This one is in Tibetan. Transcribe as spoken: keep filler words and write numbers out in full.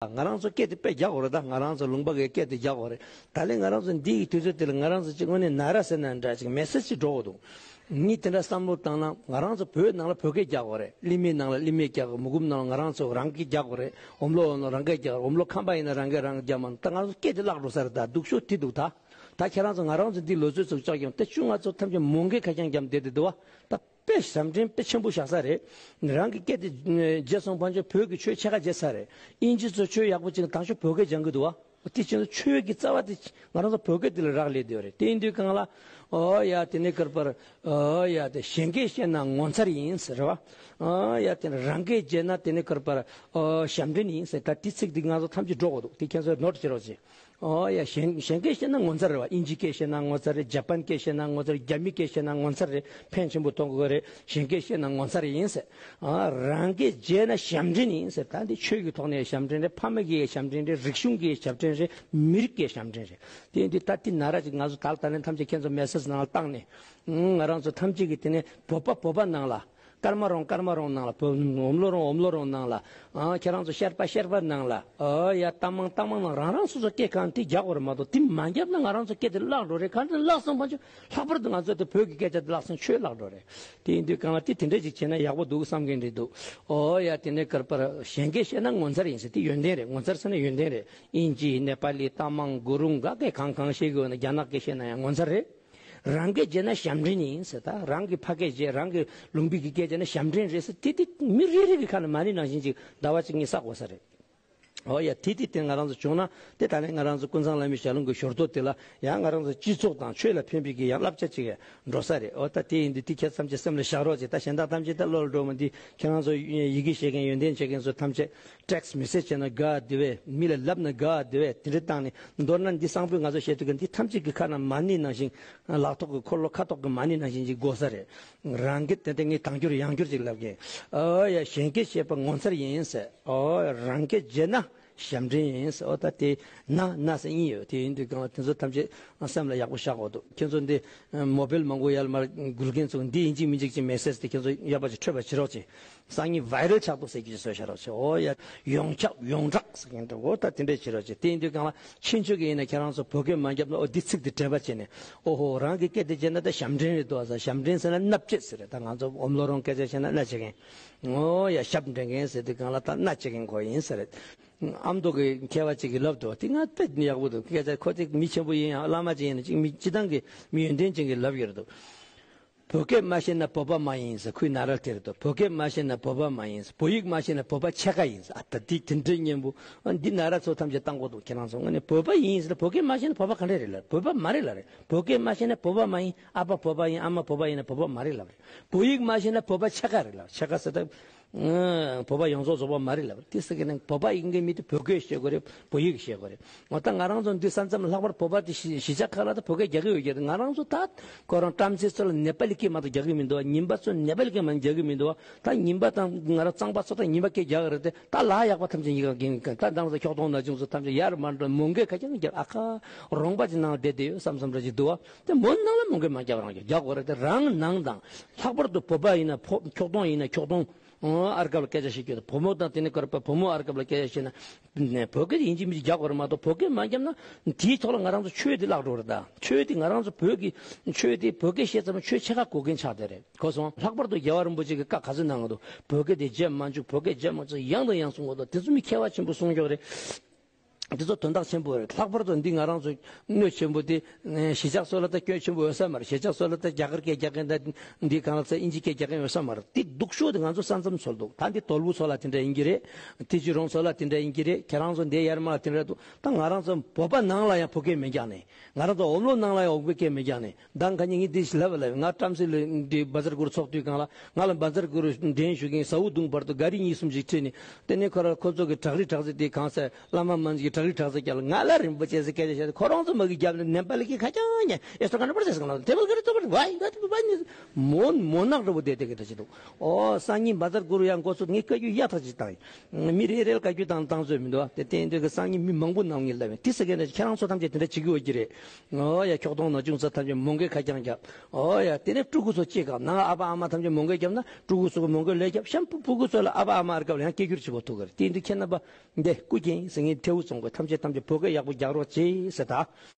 ང་རང་ཚོ་སྐད་དེ་དཔེ་རྒྱག་དགོས་རེད། ད་ང་རང་ཚོ་ལུང་པ་གི་སྐད་དེ་རྒྱག་དགོས་རེད། ད་ལན་ང་རང་ཚོ་འདི་ཡི་དུས་ཚོད་དེ་ལ་ང་རང་ཚོ་གཅིག་དངོས་གནས་ན་ར་ཟེར་ན་འདྲ་ཅིག་མེ་སེ་ཇི་འགྲོ་དགོས་འདུག་ངས་དེ་འདྲ་བསམ་བློ་བཏང་ན། ང་རང་ཚོ་བོད་ནང་ལ་བོད་སྐད་རྒྱག་དགོས་རེད། གླིང་མའི་ནང་ལ་གླིང་མའི་རྒྱག་དགོས། མུ་གུམ་ནང་ལ་ང་རང་ཚོ་རང་སྐད་རྒྱག་དགོས་རེད། འོམ་ལོ་འོམ་ལོ་རང་སྐད་རྒྱག་དགོས། འོམ་ལོ་ཁམས་པ་ཡིན་ན་རང་སྐད་རང་རྒྱག་མ། ད་ང་ཚོ་སྐད་དེ་བརླག་འགྲོ་ས་རེད། ད་སྡུག་ཤོས་དེ་འདུག་ད་ད་ཁྱེད་རང་ཚོ་ང་རང་ཚོ་འདི་ལོ་ཚོད་ཚུགས་ཅག་ཡོང་། ད་ཅུང་ང་ཚོ་ཐམས་ཅད་མོ་མགོའི་ཁ་རྐྱང་རྒྱབ་བསྡད་དེ་འདུག་བ། ད་དཔེ་ཞབས་འདྲེན་དཔེ་ཆེན་པོ་བཞག་ས་རེད། རང་གི་སྐད་དེ་བརྗེད་སོང་ཕན་ཆད་བོད་ཀྱི་ཆོས་ཕྱེད་ཀ་བརྗེད་ཚར་རེད། དབྱིན་ཇི་ཚོ་ཆོས་ཡག་པོ་བྱེད་ན་དང་ཤོས་བོད་སྐད་སྦྱང་གི་འདུག་བ། དེ་ཕྱིན་ཆོས་ཀྱི་རྩ་བ་དེ་ང་རང་ཚོ་བོད་སྐད་དེ་ལ་རག་ལས་བསྡད་ཡོད་རེད། དེ་ཡིན་དུས་གང་ལ། ཨོ་ཡ་དེ་ནས་ཀར་པར། ཨོ་ཡ་དེ་གཞན་སྐད་བཤད་ན་ངོ་མཚར་ཡིན་ཟེར་བ། ཨོ་ཡ་དེ་ནས་རང་སྐད་བརྗེད་ན་དེ་ནས་ཀར་པར། ཨོ་ཞབས་འདྲེན་ཡིན་ཟེར། ད་དེ་ཚིག་དེ་ང་ཚོ་ཐམས་ཅད་འགྲོ་དགོས་འདུག་དེ་ཁྱེད་ཚོས་ནོར་བྱེད་རོགས་བྱེད། ཨོ་ཡ་གཞན་གཞན་སྐད་བཤད་ན་ངོ་མཚར་རེད་བ། དབྱིན་ཇི་སྐད་བཤད་ན་ངོ་མཚར་རེད། ཇ་པན་སྐད་བཤད་ན་ངོ་མཚར་རེད། རྒྱ་མི་སྐད་བཤད་ན་ངོ་མཚར་རེད། ཕན་ཆེན་པོ་ཐོགས་དགོས་རེད། གཞན་སྐད་བཤད་ན་ངོ་མཚར་ཡིན་ཟེར། ཨ། རང་སྐད་བརྗེད་ན་ཞབས་འདྲེན་ཡིན་ཟེར། ད་འདི་ཆོས་ཀྱི་ཐོག་ནས་ཞབས་འདྲེན་རེད། ཕ་མ་གི་ཞབས་འདྲེན་རེད། རིག་གཞུང་གི་ཞབས་འདྲེན་རེད། མི་རིགས་ཀྱི་ཞབས་འདྲེན་རེད། དེ་འདི་ད་འདི་ན་ར་ཅིག་ང་ཚོ་ད་ལ་ད་ལན་ཐམས་ཅད་ཁྱེད་ཚོ་མེ་སེ་ཇི་ནང་ལ་བཏང་ནས། ཨང་། ང་རང་ཚོ་ཐམས་ཅད་ཀྱི་དེ་ནས་བོད་པ་བོད་པ་ནང་ལ། ཀརྨ་རོང་ཀརྨ་རོང་ནང་ལ། བོད་འོམ་ལོ་རོང་འོམ་ལོ་རོང་ནང་ལ། ཨ། ཁྱེད་རང་ཚོ་ཤར་པ་ཤར་པ་ནང་ལ། ཨ་ཡ་རྟ་མང་རྟ་མང་ནང་རང་རང་སོ་སོ་སྐད་གང་དེ་རྒྱག་དགོས་རེད་མ་གཏོགས། དེ་མ་བརྒྱབ་ན་ང་རང་ཚོ་སྐད་དེ་བརླག་འགྲོ་རེད། གང་དེ་བརླག་སོང་ཕན་ཆད་ལྷག་པར་དུ་ང་ཚོ་དེ་བོད་ཀྱི་སྐད་ཆ་དེ་བརླག་སོང་ཆོས་བརླག་འགྲོ་རེད། དེ་ཡིན་དུས་གང་ལ་དེ་དེ་འདྲ་ཅིག་བྱས་ན་ཡག་པོ་འདུག་བསམ་གྱིན་རེད་འདུག་ཨོ་ཡ་དེ་ནས་ཀར་པར་གཞན་སྐད་བཤད་ན་ངོ་མཚར་ཡིན་ཟེར། དེ་ཡོན་ཏན་རེད། ངོ་མཚར་ཟེར་ན་ཡོན་ཏན་རེད། དབྱིན་ཇི་ནེ་པ་ལི་རྟ་མང་གུ་རུང་ག་སྐད་གང་གང་བཤད་གི་ཡོད་ན། རྒྱ་ནག་སྐད་བཤད་ན་ཡང་ངོ་མཚར་རེད། རང་སྐད་བརྗེད་ན་ཞབས་འདྲེན་ཡིན་ཟེར། ད་རང་གི་ཕ་སྐད་བརྗེད། རང་གི་ལུང་པའི་གི་སྐད་བརྗེད་ན་ཞབས་འདྲེན་རེད་ཟེར། དེ་དེ་མི་རེ་རེ་གི་ཁ་ནས་མ་ཎི་ནང་བཞིན་ཅིག་ཟླ་བ་གཅིག་གཉིས་བསགས་དགོས་ས་རེད། ཨོ་ཡ་དེ་དེ་དེ་ང་རང་ཚོ་བྱུང་ན་དེ་ད་ནས་ང་རང་ཚོ་ཀུན་བཟང་བླ་མའི་ཞལ་ལུང་གི་ཞོར་ཐོག་དེ་ལ་ཡང་ང་རང་ཚོ་སྤྱི་ཚོགས་དང་ཆོས་ལ་ཕན་པའི་གི་ཡང་བསླབ་བྱ་ཅིག་འགྲོ་ས་རེད། ཨོ་ད་དེ་ཡིན་དུས་དེ་ཁྱེད་ཐམས་ཅད་སེམས་ལ་བཞག་རོགས་བྱེད། ད་གཞན་དག་ཐམས་ཅད་ད་བློ་ལ་འགྲོ་མི་འདི་ཁྱེད་རང་ཚོ་ཡི་གེ་ཤེས་མཁན་ཡོན་ཏན་ཆེ་མཁན་ཚོ་ཐམས་ཅད་ཊེག་སི་མེ་སེ་ཇི་བྱས་ན་དགའ་བདེ་བས། མི་ལ་ལབ་ན་དགའ་བདེ་བས། དེ་འདྲ་བཏང་ནས། མདོར་ན་འདི་གསང་ཕུད་ང་ཚོ་བཤད་དུས་ཀ་འདི་ཐམས་ཅད་ཀྱི་ཁ་ན་མ་ཎི་ནང་བཞིན། ལག་ཐོག་གི་འཁོར་ལོ་ཁ་ཐོག་གི་མ་ཎི་ནང་བཞིན་ཅིག་དགོས་ས་རེད། རང་སྐད་དེ་དེ་ངས་དང་འགྱུར་ཡང་འགྱུར་ཅིག་ལབ་གིན། ཨོ་ཡ་གཞན་སྐད་བཤད་པ་ངོ་མཚར་ཡིན་ཟེར། ཨོ་རང་སྐད་བརྗེད་ན་ཞབས་འདྲེན་ཡིན་ཟེར། ཨོ་ད་དེ་ན་ན་ཟེར་ཡིན་ཡོད། དེ་ཡིན་དུས་གང་ལ་དེ་ཚོ་ཐམས་ཅད་སེམས་ལ་ཡག་པོ་བཞག་དགོས་འདུག་ཁྱེད་ཚོ་འདི་མོ་བེལ་མང་པོ་ཡར་མར་འགུལ་མཁན་ཚོ་འདི་ཡིན་གཅིག་མིན་གཅིག་ཅིག་མེ་སེ་ཇི་དེ་ཁྱེད་ཚོ་ཡག་པོ་ཅིག་འཕྲོད་པ་བྱེད་རོགས་གྱིས། སང་ཉིན་བྷའི་རལ་ཆགས་འདུག་ཟེར་གྱི་བཟོས་བཞག་རོགས་བྱེད། ཨོ་ཡ། ཡོངས་ཁྱབ་ཡོངས་གྲགས་ཟེར་མཁན་འདྲ་བོ་ད་དེ་འདྲས་བྱེད་རོགས་བྱེད། དེ་ཡིན་དུས་གང་ལ་ཕྱིན་ཆད་ཀྱི་ཡིན་ན་ཁྱེད་རང་ཚོ་བོད་སྐད་མ་བརྒྱབ་ན། ཨོ་འདི་ཚིག་འདི་དྲན་པ་བྱས་ནས། ཨོ་ཧོ་རང་གི་སྐད་དེ་བརྗེད་ན་ད་ཞབས་འདྲེན་རེད་འདུག་ཟེར། ཞབས་འདྲེན་ཟེར་ན་མནའ་བཅད་ཟེར་རེད། ད་ང་ཚོ་འོམ་ལོ་རོང་སྐད་ཆ་བཤད་ན་མནའ་བྱེད་མཁན། ཨོ་ཡ་ཞབས་འདྲེན་མཁན་ཟེར་དུས་གང་ལ་ད་མནའ་བྱེད་མཁན་ཁོ་ཡིན་ཟེར་རེད། ཨ་མདོ་གི་མཁས་པ་ཅིག་གིས་ལབ་འདུག་དེ་ང་དཔེ་ཡག་པོ་འདུག་སྐད་ཆ་ཁོ་དེ་མི་ཆེན་པོ་ཡིན་ཡང་བླ་མ་ཅིག་ཡིན་ན་ཅིག་མི་སྤྱི་བཏང་གི་མི་ཡོན་ཏན་ཅན་གྱིས་ལབ་ཡོད་རེད་འདུག་བོད་སྐད་མ་ཤེས་ན་བོད་པ་མ་ཡིན་ཟེར། ཁོའི་ན་ར་དེ་རེད་དོ། བོད་སྐད་མ་ཤེས་ན་བོད་པ་མ་ཡིན་ཟེར། བོད་ཡིག་མ་ཤེས་ན་བོད་པ་ཕྱེད་ཀ་ཡིན་ཟེར། ཨ་ད་འདི་དེ་འདྲའི་སྙན་པོ། ཨ་འདི་ན་ར་ཚོ་ཐམས་ཅད་བཏང་དགོས་འདུག་ཁྱེད་རང་ཚོ་དངོས་གནས་བོད་པ་ཡིན་ཟེར། བོད་སྐད་མ་ཤེས་ན་བོད་པ་ག་འདྲ་རེད་ལབ། བོད་པ་མ་རེད་ལབ་རེད། བོད་སྐད་མ་ཤེས་ན་བོད་པ་མ་ཡིན། ཨ་ཕ་བོད་པ་ཡིན། ཨ་མ་བོད་པ་ཡིན་ན་བོད་པ་མ་རེད་ལབ་རེད། བོད་ཡིག་མ་ཤེས་ན་བོད་པ་ཕྱེད་ཀ་རེད་ལབ། ཕྱེད་ཀ་ཟེར་ད། ཨང་། བོད་པ་ཡོངས་རྫོགས་རྫོགས་པ་མ་རེད་ལབ་རེད། དེ་ཟེར་གི་ནས་བོད་པ་ཡིན་གི་མི་དེ་བོད་སྐད་ཤེས་དགོས་རེད། བོད་ཡིག་ཤེས་དགོས་རེད། འོ་ད་ང་རང་ཚོ་འདི་ས་མཚམས་ལྷག་པར་བོད་པ་དེ་གཞིས་གཞིས་ཆགས་ཁག་ལ་ད་བོད་སྐད་རྒྱག་གི་ཡོད་ཀྱི་རེད། ང་རང་ཚོ་ད་ཁོ་རང་བཀྲམ་ཟེ་ཚོ་ལ་ནེ་པ་ལི་སྐད་མ་གཏོགས་རྒྱག་གི་མི་འདུག་བ། ཉིན་པ་ཚོ་ནེ་པ་ལི་སྐད་མ་རྒྱག་གི་མི་འདུག་བ། ད་ཉིན་པ་དང་ང་རང་གཙང་པ་ཚོ་ད་ཉིན་པ་སྐད་རྒྱག་གི་རེད་དེ། ད་ལ་ཡག་པ་ཐམས་ཅད་ཡིན་ག་གིན་ག་ད་ང་རང་ཚོ་ཁྱོག་གདོང་ན་ཆུང་ཚོ་ཐམས་ཅད་ཡར་མར་འགྲོ་མོ་མགོའི་ཁ་རྐྱང་རྒྱག་ཨ་ཁ་རོང་པ་ཅིག་ནང་བསྡད་བསྡད་ཡོད་བསམ་བསམ་འདྲ་ཅིག་འདུག་བ། དེ་མོ་ནང་ལ་མོ་མགོའི་མ་རྒྱབ་རང་རྒྱབ་རྒྱག་དགོས་རེད་དེ། རང་ནང་དང་། ལྷག་པར་དུ་བོད་པ་ཡིན་ན་ཕོ་ཁྱོག་གདོང་ཡིན་ན་ཁྱོག་གདོང་། ཨ་རྒྱབ་ལ་སྐད་ཆ་བཤད་རྒྱུ་དང་། བུ་མོ་དང་དེ་ནས་ཀར་པ་བུ་མོ་ཨ་རྒྱབ་ལ་སྐད་ཆ་བཤད་ན། ནས་བོད་སྐད་ཡིན་གཅིག་མིན་གཅིག་རྒྱག་དགོས་རེད་མ་གཏོགས། བོད་སྐད་མ་རྒྱབ་ན་དེའི་ཐོག་ལ་ང་རང་ཚོ་ཆོས་དེ་བརླག་འགྲོ་རེད་ད། ཆོས་དེ་ང་རང་ཚོ་བོད་ཀྱི་ཆོས་དེ་བོད་སྐད་བཤད་ཙམ་ཆོས་ཕྱེད་ཀ་གོ་མཁན་ཆགས་བསྡད་རེད། གོ་སོང་། ལྷག་པར་དུ་རྒྱལ་བ་རིན་པོ་ཆེ་གི་བཀའ་ག་ཚོད་གནང་གི་འདུག་བོད་སྐད་དེ་བརྗེད་མ་བཅུག་བོད་སྐད་བརྗེད་མ་བཅུག་ཡང་དང་ཡང་གསུང་གི་འདུག་དེ་ཚོ་མི་མཁས་པ་ཆེན་པོ་གསུང་ཀྱོག་རེད། འདི་ཚོ་དོན་དག་ཆེན་པོ་རེད། ལྷག་པར་དུ་འདི་ང་རང་ཚོ་གནོད་ཆེན་པོ་དེ། གཞིས་ཆགས་སོགས་ལ་ད་སྐྱོན་ཆེན་པོ་ཡོད་ས་མ་རེད། གཞིས་ཆགས་སོགས་ལ་ད་རྒྱ་གར་སྐད་རྒྱག་མཁན་དང་འདི་གང་ལ་ཚད་དབྱིན་ཇི་སྐད་རྒྱག་མཁན་ཡོད་ས་མ་རེད། དེ་སྡུག་ཤོས་དེ་ང་ཚོ་ས་མཚམས་ཚོ་ལ་འདུག་ད་འདི་དོལ་པོ་ཚོ་ལ་དེ་འདྲ་ཡིན་གྱི་རེད། ཐེ་ཇུས་རོང་ཚོ་ལ་དེ་འདྲ་ཡིན་གྱི་རེད། ཁྱེད་རང་ཚོ་འདི་ཡར་མར་ལ་དེ་འདྲ་འདུག་ད་ང་རང་ཚོ་བོད་པ་ནང་ལ་ཡང་བོད་སྐད་མི་རྒྱག་ནས། ང་རང་ཚོ་འོམ་ལོ་ནང་ལ་ཡང་བོད་སྐད་མི་རྒྱག་ནས། མདང་ཁ་ཉིན་ངས་འདི་ཞིག་ལབ་པ་ལབ། ང་བཀྲམ་ཟེ་ལ་འདི་བཛྲ་གུ་རུ་ཚོགས་དུས་སྒང་ལ་ང་ལ་བཛྲ་གུ་རུ་འདྲེན་ཞུ་མཁན་ཟ་འུ་བརྡུངས་བར་དུ་ག་རི་གཉིས་གསུམ་ཞིག་ཁྲིད་ནས། དེ་ནས་ཁོ་ར་ཁོ་ཚོ་གི་བྲག་རི་བྲག་རྩེ་དེ་གང་ཟེར་བླ་མ་མན་ཇུ་གི་ རིགས་གྲགས་སུ་སྐྱབས་ལ་ང་ལ་རིན་པོ་ཆེ་ཟེར་སྐད་ཆ་བཤད་དེ་ཁོ་རང་ཚོ་མ་གི་རྒྱབ་ནས་ནེ་པ་ལི་གི་ཁ་རྐྱང་ཉན་ཨེ་སོ་ག་ན་པར་ཟེར་གང་ལ་དེ་བ་ག་རེ་ཚོ་པར་ཝའི་ད་དེ་བ་ནི་མོ་མོ་ནག་རི་བོ་དེ་དེ་གི་ད་ཅི་འདུག་ཨོ་སང་ཉིན་བ་ཛར་གུ་རུ་ཡང་འགོ་ཚུགས་ངས་བཀའ་བཀྱོན་ཡག་ཐག་ཅིག་བཏང་ཡིན། མི་རེ་རེ་ལ་བཀའ་བཀྱོན་བཏང་བཏང་བཟོས་མི་འདུག་དེ་བརྟེན་དུས་ཀྱི་སང་ཉིན་མི་མང་པོ་ནང་ངས་ལབ་ཡིན་དེ་ཟེར་མཁན་དེ་ཁྱེད་རང་ཚོ་ཐམས་ཅད་དེ་འདྲ་བྱེད་ཀྱི་ཡོད་ཀྱི་རེད། ཨོ་ཡ་ཁྱོག་གདོང་ནག་ཆུང་ཚོ་ཐམས་ཅད་མོ་འགའི་ཁ་རྐྱང་རྒྱབ། ཨོ་ཡ་དེ་ནས་ཕྲུ་གུ་ཚོ་སྐྱེས་སྐབས་ནང་ཨ་ཕ་ཨ་མ་ཐམས་ཅད་མོ་འགའི་རྒྱབ་ན་ཕྲུ་གུ་ཚོ་གི་མོ་འགའི་ལས་རྒྱབ་གཤམ་ཕྲུ་གུ་ཚོ་ལ་ཨ་ཕ་ཨ་མ་ཨར་སྐབས་ལ་ཡང་སྐད་སྒྱུར་བྱེད་པོ་ཐུག་གི་རེད། དེ་ཡིན་དུས་ཁྱེད་རྣམ་པ་འདི་སྐུ་མཁྱེན་ཟེར་ངས་ཐེའུ་བཙོང་དགོས་ཐམས་ཅད་ཐམས་ཅད་བོད་སྐད་ཡག་པོ་རྒྱག་རོགས་བྱེད་ཟེར་ད།